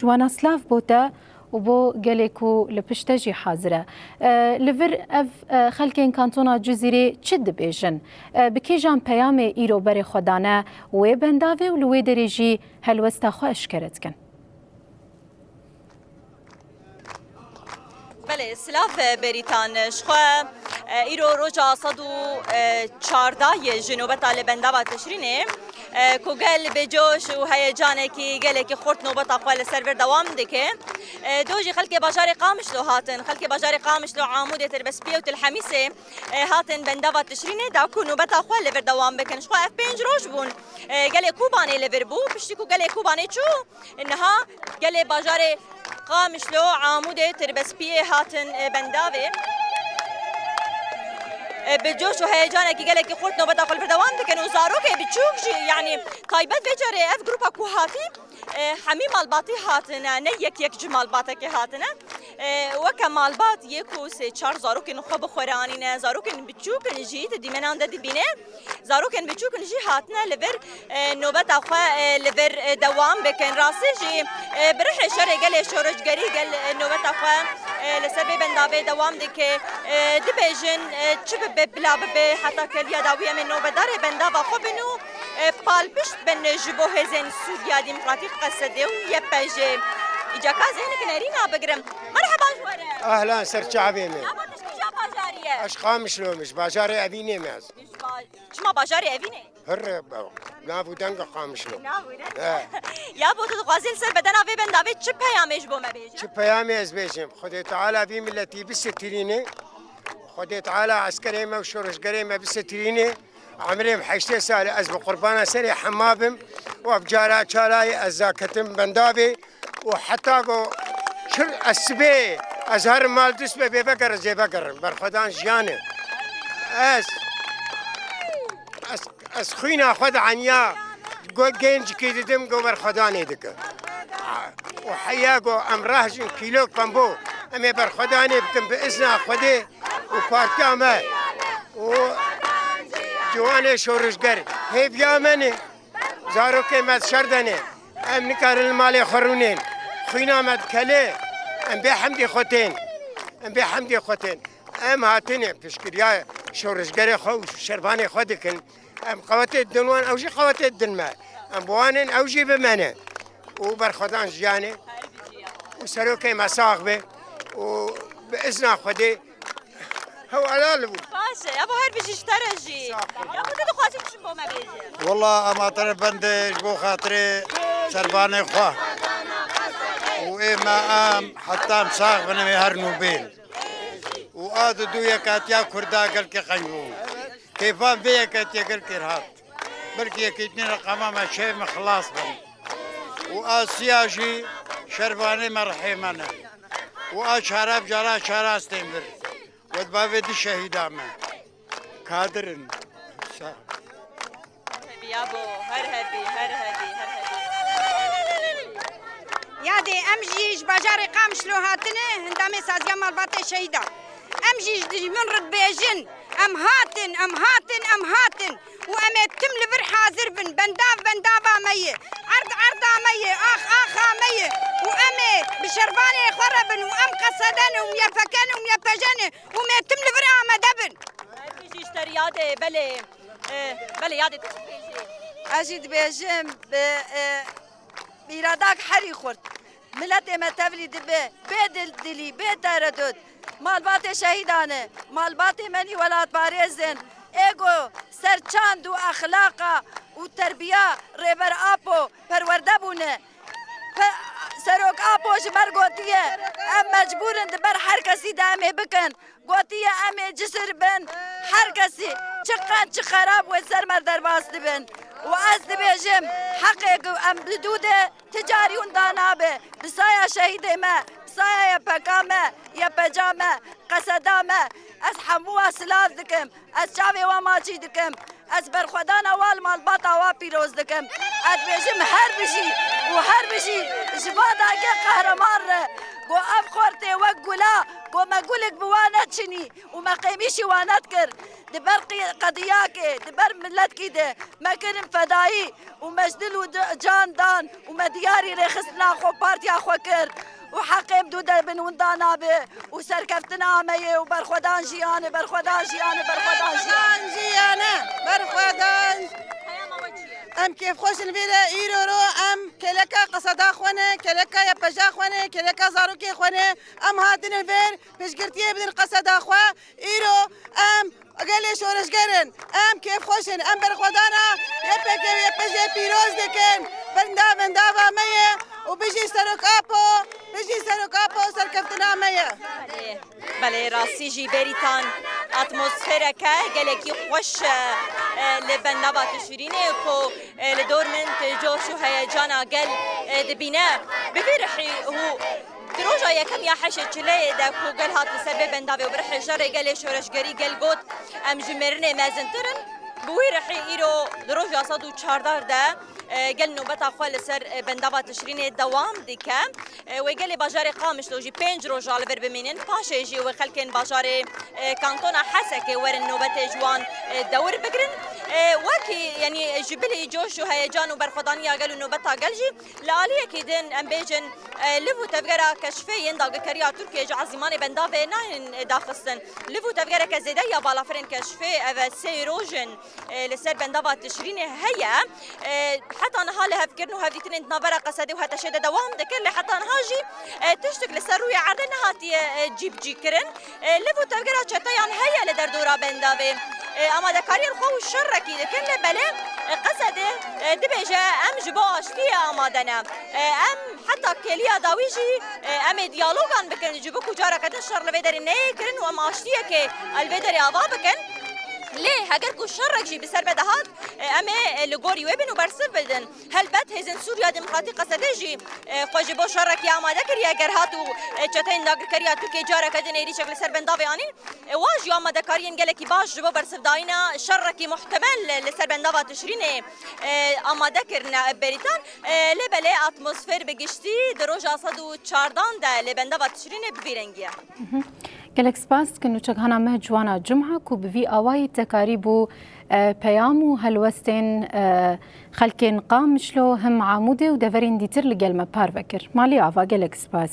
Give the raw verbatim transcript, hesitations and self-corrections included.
Ji wana silav bo te û bo gelê ku li pişt te jî hazir e. E, li vir ev, e, xelkên kantona Cizîrê çi dibêjin? E, bi kîjan peyamê îro berê xwe dane wê bendavê û li wê derê jî helwesta xwe eşkere dikin? Belê, silav, e, berîtan. Ji xwe, e, îro roja sed û çardeh ye ji nobeta li bendava Tişrînê, e, ku gel bi coş û heyecanekî gelekî xurt nobeta xwe li ser vir dewam dike. E, do jî xelkê bajarê Qamişlo hatin. Xelkê bajarê Qamişlo, Amûdê, Tirbespiyê û Til Hemîsê, e, hatin bendava Tişrînê da ku nobeta xwe li vir dewam bikin. Ji xwe ev pênc roj bûn, e, gelê Kobanê li vir bû. Piştî ku gelê Kobanê çû, niha gelê bajarê Qamişlo, Amûdê, Tirbespiyê hatin, e, bendavê. E, bi coş û heyecanekî gelekî xurt nobeta xwe li vir dewam dikin û zarokê biçûk jî, yanî taybet vê carê ev grupa ku hatî, e, hemî malbatî hatine, ne yek yek ji malbatekê hatine. E, weke malbat yê ku sê çar zarokên xwe bi xwe re anîne, zarokên biçûk in jî di dîmenan de dibîne. Zarokên biçûk in jî hatine li vir, e, nobeta xwe, e, li vir, e, dewam bikin. Rastî jî, e, bi rihê şerê gelê şoreşgerî gel, e, nobeta xwe, e, li ser vê bendavê dewam dike. E, dibêjin, e, çi bibe bila bibe heta keliya dawî em ê nobedarê bendava xwe bin û, e, palpişt bin ji bo hêzên Sûriya Demokratîk, Qesedê û Y P J. Îca ka ez hinek nerîna bigirim. Merheba ji we re. Ehlen, ser çavê me. Nava te ji kîja bajarî ye? Ez Qamişlo me, ji bajarê Evînê me ez. Ji ba-, çima bajarê Evînê? Hir nav û denga Qamişlo. Nav û deng. He. Ya bo tu dixwazî li ser bedena vê bendavê çi peyamê ji bo me bêje? Çi peyamê ez bêjim? Xwedê Teala vî miletî bisitirîne. Xwedê Teala eskerê me û şoreşgerê me bisitirîne. Emrê min heştê sal e, ez bi qurbana serê hema bim. Û ev cara çalayê ez zaketim bendavê. Û heta ku çir ez sibê, ez herim mal dust be bê vegerin, zê vegerin. Berxwedan jiyan e. Ez, ez, ez xwîna xwe di eniya go-, gencikî didim, go berxwedanê dike. Û heya go em rehjin kîlok pembo, em ê berxwedanê bikin bi izna Xwedê û partiya me û ciwanê şorişger hêviya me ne. Zarokê me dişer de ne. Em nikarin li malê xwe rûnên. Xwîna me dikele. Em bê hemdê xwe tên. Em bê hemdê xwe tên. Em hatine piştgiriya şorişgerê xwe û şervanê xwe dikin. Em qewetê didin wan, ew jî qewetê didin me. Em bi wan in, ew jî bi me ne. Û berxwedan jiyanê. Û serokê me sax be. Û bi izna Xwedê Hew helal bû. Baş e, ya bo her bijî ji te re jî. Sağ ol. Ya bo tu dixwazî çi bo me bêje? Wela em hatine bendê ji bo xatirê şervanê xwe. Û ê me em heta em sax bin em ê her nû bên. Û a di dû yekatiya Kurda gelkê qenc bû. Kêfan vê yekatiya gelkê rihat. Belkî yekîtinê reqama me şevê me xilas bin. Û a siya jî şervanê me rihê me ne. Û a çara bi cara çara stên vir. We di bavê di şehîda me. Kadir in. Sa- Her hebî yabo, her hebî, her hebî, her hebî. Yadê em jî ji bajarê Qamişlo hatine, hindamê saziya malbatê şehîda. Em jî ji dijmin re dibêjin, em hatin, em hatin, em hatin. Û em ê tim li vir hazir bin. Bendav bendava me ye. Erd erda me ye. Ax axa me ye. Û em ê bi şervanê xwe re bin. Û em qeseden û myepeken û myepejene. Û em ê tim li vir amade bin. Her bijî ji te re yadê, belê. E, belê yadê tu çi dibêjî? Ez jî dibêjim, bi, e, îradak herî xurt. Miletê me tevlî dibe, bê dil-, dilî, bê teredud. Malbatê şehîdan e, malbatê me nî welatparêz in. Ê go ser çand û exlaqa û terbiya Rêber Apo perwerde bûne. Pe-, Serok Apo ji me re gotiye, em mecbûr in di ber her kesî de em ê bikin. Gotiye, em ê cisir bin, her kesî çi qenc çi xerab wê ser me derbas dibin. Û ez dibêjim, heqê ku em li dû de ti carî winda nabe. Bi saya şehîdê me, bi saya Y P K me, Y P C me, qeseda me, ez hemû wa silav dikim. Ez çavê wa maçî dikim. Ez berxwedana wa li malbata wa pîroz dikim. Ez dibêjim her bijî û her bijî ji va dagê qehreman re. Go ev xortê wek gula, go me gulik bi wa neçinî û me qêmîşî wa nedikir. Di ber qi-, qediyakê, di ber miletkî de me kirin fedayî û me ji dil û di-, can dan û me diyarî rêxistina xwe, partiya xwe kir û heqê bi dû de bin winda nabe û serkeftina me ye û berxwedan jiyan e, berxwedan jiyan e, berxwedan jiyan e. Berxwedan jiyan e, berxwedan. Em kêfxweş in vê re îro ro em kêleka qeseda xwe ne, kêleka YPJ'a xwe ne, kêleka zarokê xwe ne. Em hatine vir piştgirtiyê bidin qeseda xwe. Îro em gelê şoreşger in, em kêfxweş in, em berxwedana YPG û YPJ'ê pîroz dikin. Bendava, bendava me ye û bijî Serok Apo, bijî Serok Apo, serkeftina me ye. Belê, belê, rastî jî Bêrîtan atmosfereke gelekî xweş e, e, li bendava Tişrînê ku, e, li dor min tu coş û heyecana gel, e, dibîne. Bi vî rihî hû Di roja yekem ya heşê çileyê de ku gel hat li ser vê bendavê û bi rihê şerê gelê şoreşgerî gel got, em ji mêrinê mezintir in. Bi wî rihî îro di roja sed û çardeh de, e, gel nobeta xwe li ser, e, bendava Tişrînê dewam dike. E, wê gelê bajarê Qamişlo jî pênc roja li vir bimînin. Paşê jî wê xelkên bajarê, e, kantona Hesekê werin nobetê ji wan, e, dewir bigirin. E, wekî, yanî ji bilî coş û heyecan û berxwedaniya gel û nobeta gel jî Li aliyekî din, em bêjin, e, liv û tevgera keşfê yên dagirkeriya Tirkiyê ji ezîmanê bendavê nayên, e, daxistin. Liv û tevgereke zêde ya balafirên keşfê, ev e sê roj in, e, li ser bendava Tişrînê heye. E, heta niha lihevkirin û hevdîtinên di navbera Qesedê û Heteşê de dewam dikir, lê heta niha jî, e, tiştik li ser rûyê erdê nehatiye, e, cîbicîkirin. E, liv û tevgera çeteyan heye li derdora bendavê. E, amadekariyên xwe û şerekî dikin, lê belê, e, Qesedê, e, dibêje, em ji bo aştiyê amade ne. E, em heta kêliya dawî jî, e, em ê diyalogan bikin, ji bo ku careke din şer li vê derê neyê kirin û em aştiyekê li vê derê ava bikin. Lê heger ku şerek jî bi ser me de hat, e, em ê, e, li gorî wê bin û bersiv bidin. Helbet Hêzên Sûriya Demokratîk Qesedê jî, e, xwe ji bo şerekî amade kiriye, ger hat û, e, çeteyên dagirkeriya Tirkiyê careke din êrîşek li ser bendavê anîn. E, wa jî amadekariyên gelekî baş ji bo bersivdayîna şerekî muhtemel li ser bendava Tişrînê, e, amade kirine Berîtan. E, lê belê atmosfer bi giştî di roja sed û çardan de li bendava Tişrînê bi vî rengî ye. Gelek spas dikin nûçekhana me Ciwana Cumha ku bi vî awayî te karîbû, e, peyam û helwestên, e, xelkên Qamişlo, him Amûdê û deverên dîtir li gel me parve kir. Malî ava, gelek spas.